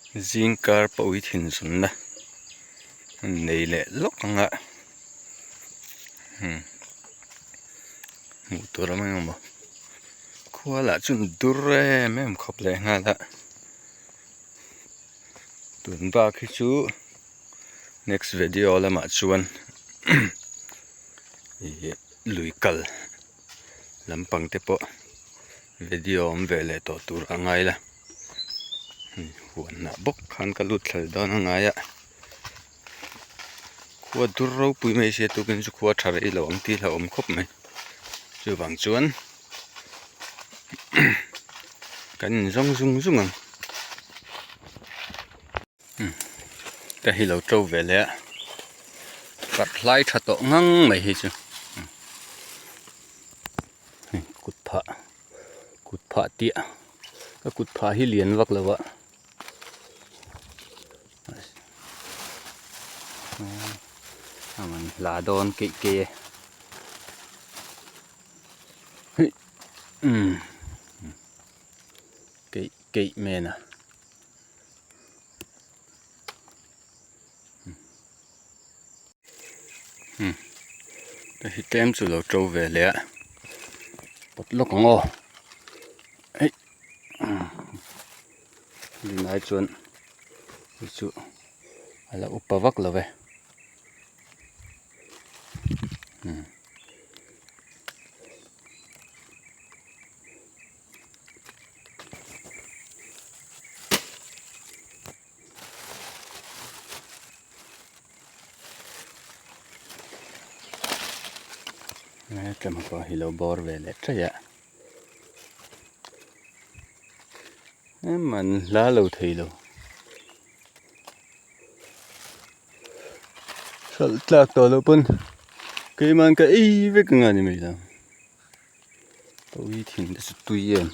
Zingkar pawi thinzunna an nei leh lawk ang a hmuh tur awm eng emaw khua lah chu an dur em em khawp leh nghal a tun bak hi chu next video lamah chuan ih lui kal lampang te pawh video awm ve leh tawh tur a ngai la huanah bawk khan ka lut thla dawn a ngai a khua dur ropui mai sia tukin chu khua tha rei lo ang tih hlauhawm khawp mai chuvang chuan kan inzawng zung zung ang ka hi lo to ve leh a parh hlai tha tawh ngang mai hi chu hei kut phah kut phah tiah ka kut phah hi lian vak lo a a man hla dawn keih keih e hei umm keih keih men a. Hei tlem chu lo to ve leh a pawt lawk ang aw hei tunlai chuan hei chu a la upa vak lo ve. Tlema pawh hi lo bawr ve leh chaih a em an hla lo thei lo hralh tlak tawh loh pawn keimah ka ei vek ang a ni mai lo. Pawi thin te chu tui em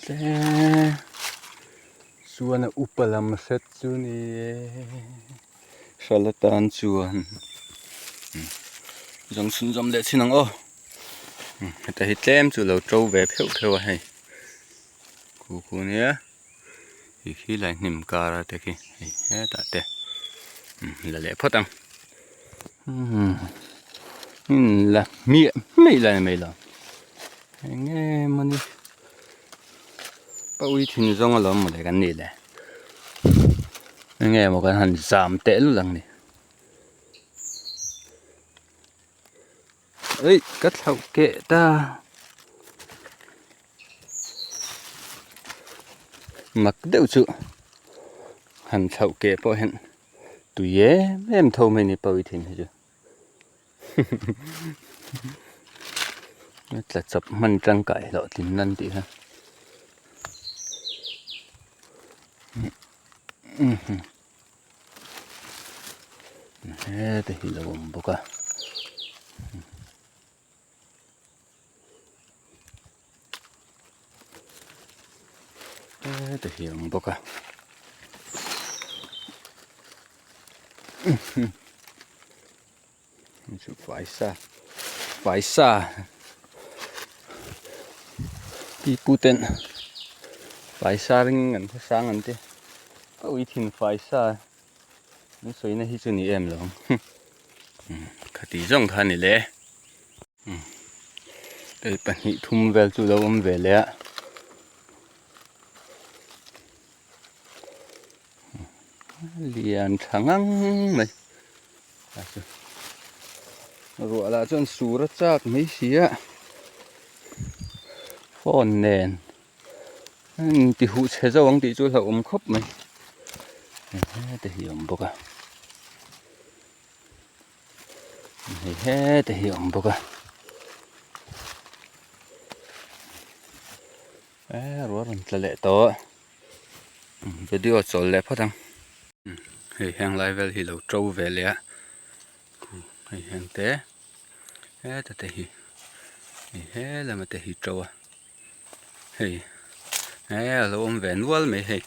tle chuan a upa lam hret chu ni e hral atan chuan zawng chhun zawm leh chin ang aw heta hi tlem chu lo to ve pheuh pheuh a hei khu khu nia. Hei khi lai hnim kar a te khi hei hetah te la leh phawt ang umm la hmiah hmiah ila ni mai lo eng nge mawni pawi thin zawng alawm mawle kan nih le eng nge maw kan han zam teh lul ang ni Eih ka thlauh keh ta mak deuh chu han thlauh keh pawh hian tui em em tho mai a ni pawi thin hi chu a tla chawp hman tangkai hlawhtlin nan tih kha. Heta hi lo awm bawk a heta hi a awm bawk a chu faisa faisa pipu ten faisa ring an khawsang an ti ka ui thin faisa an sawina hi chu ni em lo ang khati zawng kha a ni le hei pahnih thum vel chu lo awm ve leh a. Lian tha ngang mai ruah lah chuan sur a chak mai si a phone nen ti huh chhe zo ang tih chu hlauhawm khawp mai hete hi a awm bawk a hei hete hi a awm bawk a. E ruah rawn tla leh tawh video chawl leh phawt ang hei heng lai vel hi lo to ve leh a hei heng te heta te hi hei he lama te hi to a hei he a lo awm ve nual mai hei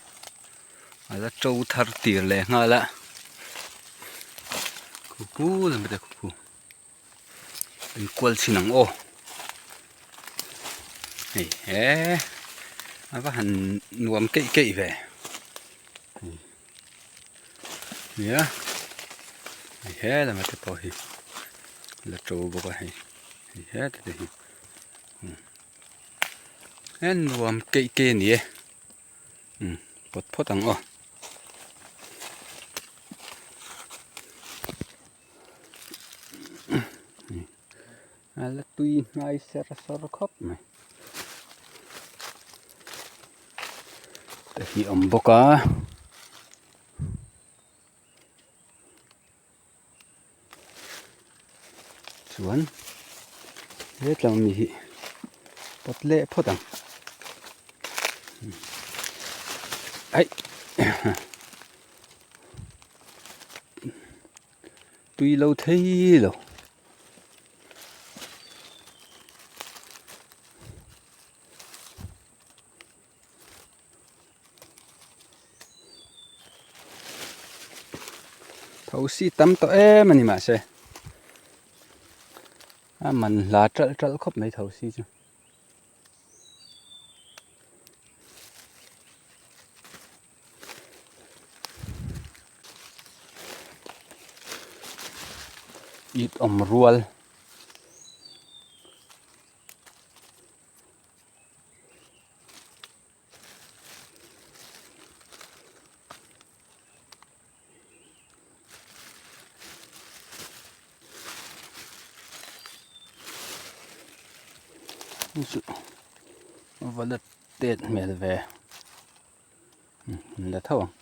a la to thar tir leh nghal a khu khu lama te khu khu. En kual chhin ang aw hei he a va han nuam keih keih ve nia hei he lama te pawh hi la to bawk a hei hei heta te hi he nuam keih keih a ni e pawt phawt ang aw. A la tui hnai ser sawr khawp mai te hi a awm bawk a. Chuan hetlam ami hi pawt leh phawt ang aih tui lo thei lo. Thosi tam tawh em a ni mahse a man hla ṭalh ṭalh khawp mai thosi chu. It awm rual. Chu va la tet hmel ve an la tho ang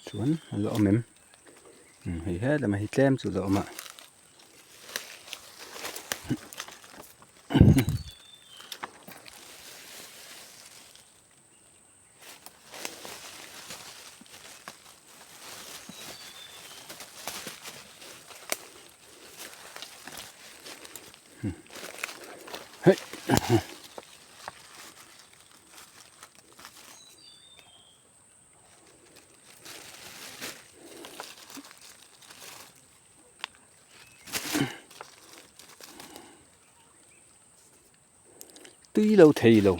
chuan a la awm em hei hetlem a hi tlem chu a la awm a. Hei. Tui lo thei lo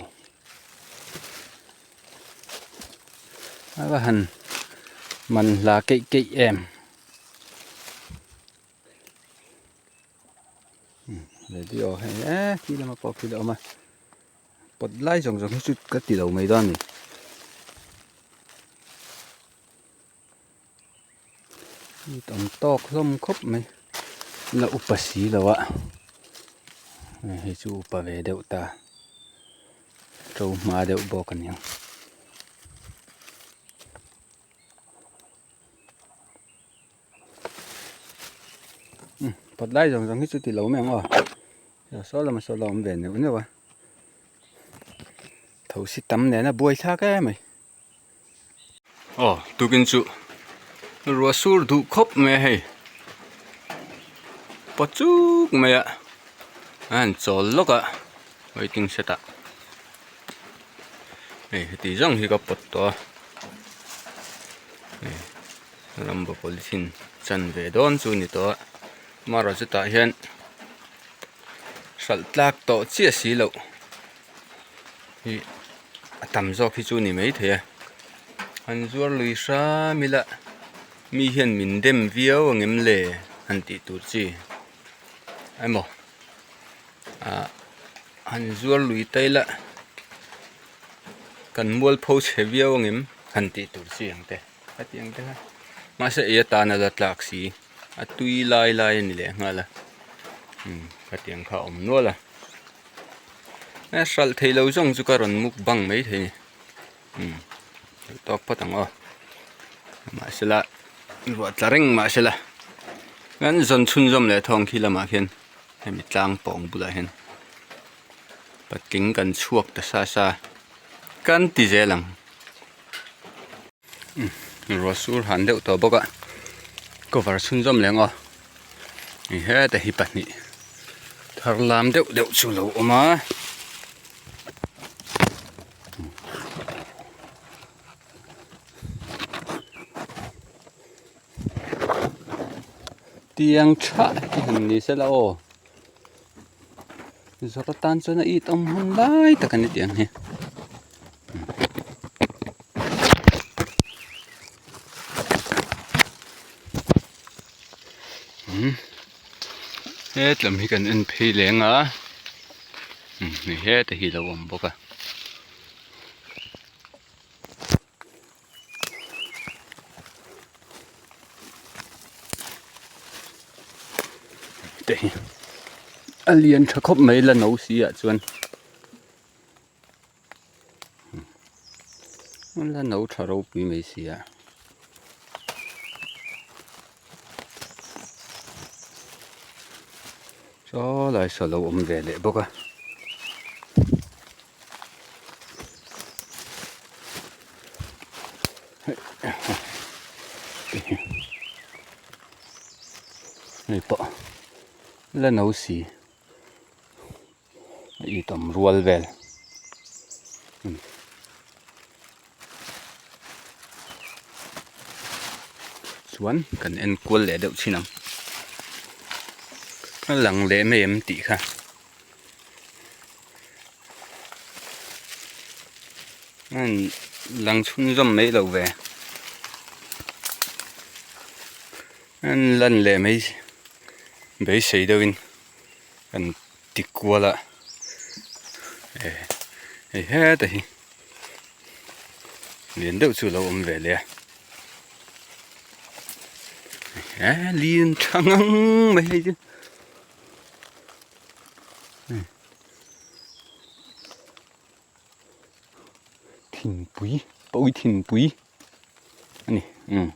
a va han man hla keih keih em radio hei e khi lama pawh khi la awm a pawt lai zawng zawng hi chu ka ti lo mai dawn a ni. Tam tawk hlawm khawp mai la upa si lo a hei chu upa ve deuh ta to hma deuh bawk a niang. Pawt lai zawng zawng hi chu ti lo mai ang aw saw lama saw la awm ve neuh neuh a thosi tam nena buai thlak em mai. Aw tukin chu ruah sur duh khawp mai a hei paw chuk mai a a han chawl lawk a waiting shed ah hei heti zawng hi ka pawt tawh a hei rambo polythene chan ve dawn chu a ni tawh a amaherawhchu chutah hian hralh tlak tawh chiah si loh hi a tam zawk hi chu a ni maithei a an zuar lui hram ila mi hian min dem viau ang em le han tih tur chi emaw ah han zuar lui ta ila kan mualpho chhe viau ang em han tih tur chi ang te hetiang te kha mahse ei atana la tlak si a tui lai lai a ni leh nghal a umm hetiang kha a awm nual a. E hralh theih lo zawng chu ka rawn muk bang mai thei a ni umm duh tawk phawt ang aw mahsela ruah tla reng mahsela kan zawn chhunzawm leh thawng khi lamah khian hemi tlang pawng bulah hian patling kan chhuak ta sa sa kan ti zel ang umm ruah sur han deuh tawh bawk a cover chhunzawm leh ang aw hei heta hi pahnih thar lam deuh deuh chu lo awm a. Tiang tha hi han ni sela aw zawrh atan chuan a it awm hun lai tak a ni tiang hi. Hetlam hi kan en phei leng a hei heta hi a lo awm bawk a. Te hi a lian tha khawp mai la no si ah chuan la no tha ropui mai si a. Saw lai saw lo awm ve leh bawk a. Hei pawh la no si a itawm rual vel chuan kan en kual leh deuh thin ang a lang leh mai em tih kha. Lang chhunzawm mai lo ve an lan leh mai beisei deuhin kan ti kual a hei heta hi lian deuh chu a lo awm ve leh a he lian tha ngang mai hei chu. Thingpui pawi thingpui a ni umm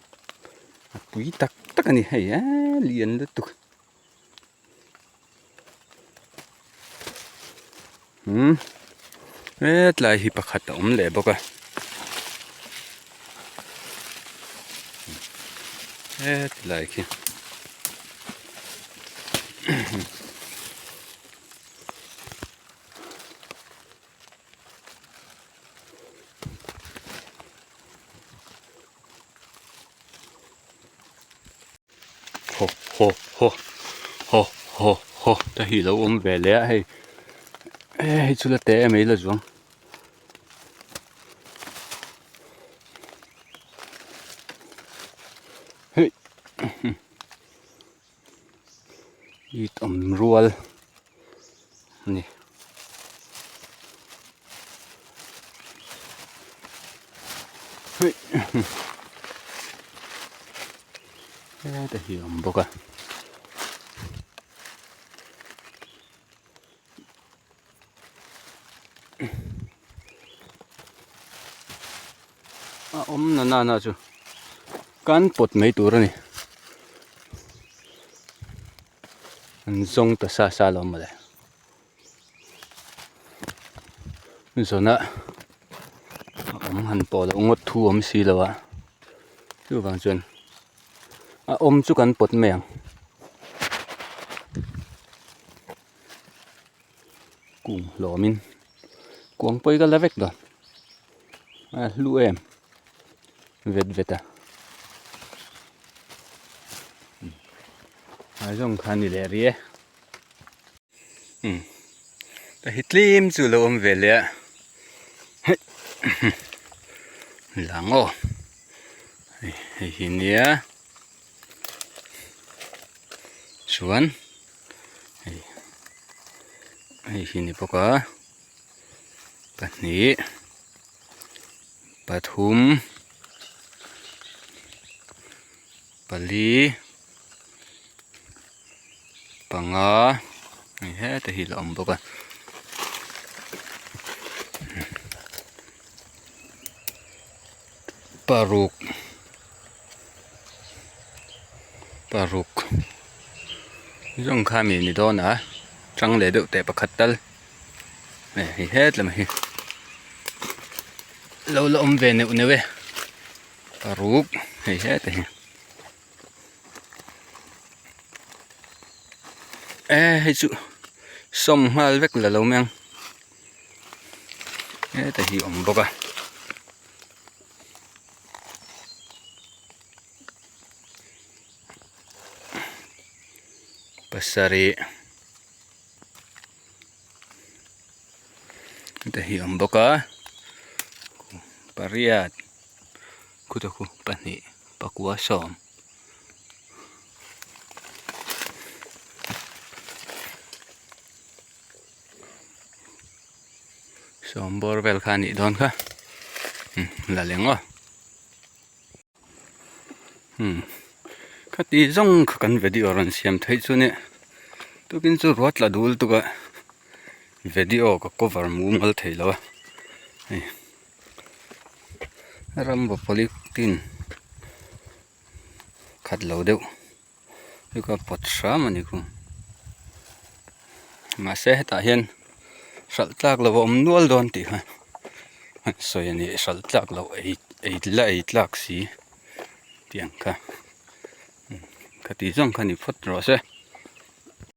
a pui tak tak a ni hei eee lian lutuk umm hetlai hi pakhat a awm leh bawk a hetlai khi. Haw haw haw haw haw haw te hi lo awm ve leh a hei hei chu la te em mai la zuang. Hei it awm rual a ni. Hei heta hi a awm bawk a. A awm na nana chu kan pawt mai tur a ni an zawng ta sa sa lo mawle zawn a awm han pawh loh ngawt thu awm si lo a chuvang chuan a awm chu kan pawt mai ang. Kung hlawmin kuang pawi ka la vek dawn a hlu em vet vet a a zawng kha ni leh rih e umm ka hi tlem chu lo awm ve leh a hei lang aw hei hi nia chuan. Hei hei hi ni bawk a pahnih pathum pali panga hei heta hi la awm bawk a. Paruk paruk zawng kha mi ni dawn a chang leh deuh teh pakhat tal hei het lam hi lo la awm ve neuh neuh e paruk hei heta hi e hei chu sawm nghal vek la lo mai ang. Heta hi awm bawk a. Pasarih te hi a awm bawk a pariat khutah khu pahnih pakua sawm. Sawm bawr vel kha a nih dawn kha la leng aw. Umm khati zawng kha kan video rawn siam theih chu nia tukin chu ruat la dul tuk a video ka cover mumal thei lo a hei ram vaw polythene khat lo deuh chu ka pawt hram a ni khu mahse hetah hian hralh tlak loh a awm nual dawn tih kha sawi a ni hralh tlak loh ei ei la ei tlak si tih ang kha khati zawng kha ni phawt rawh se.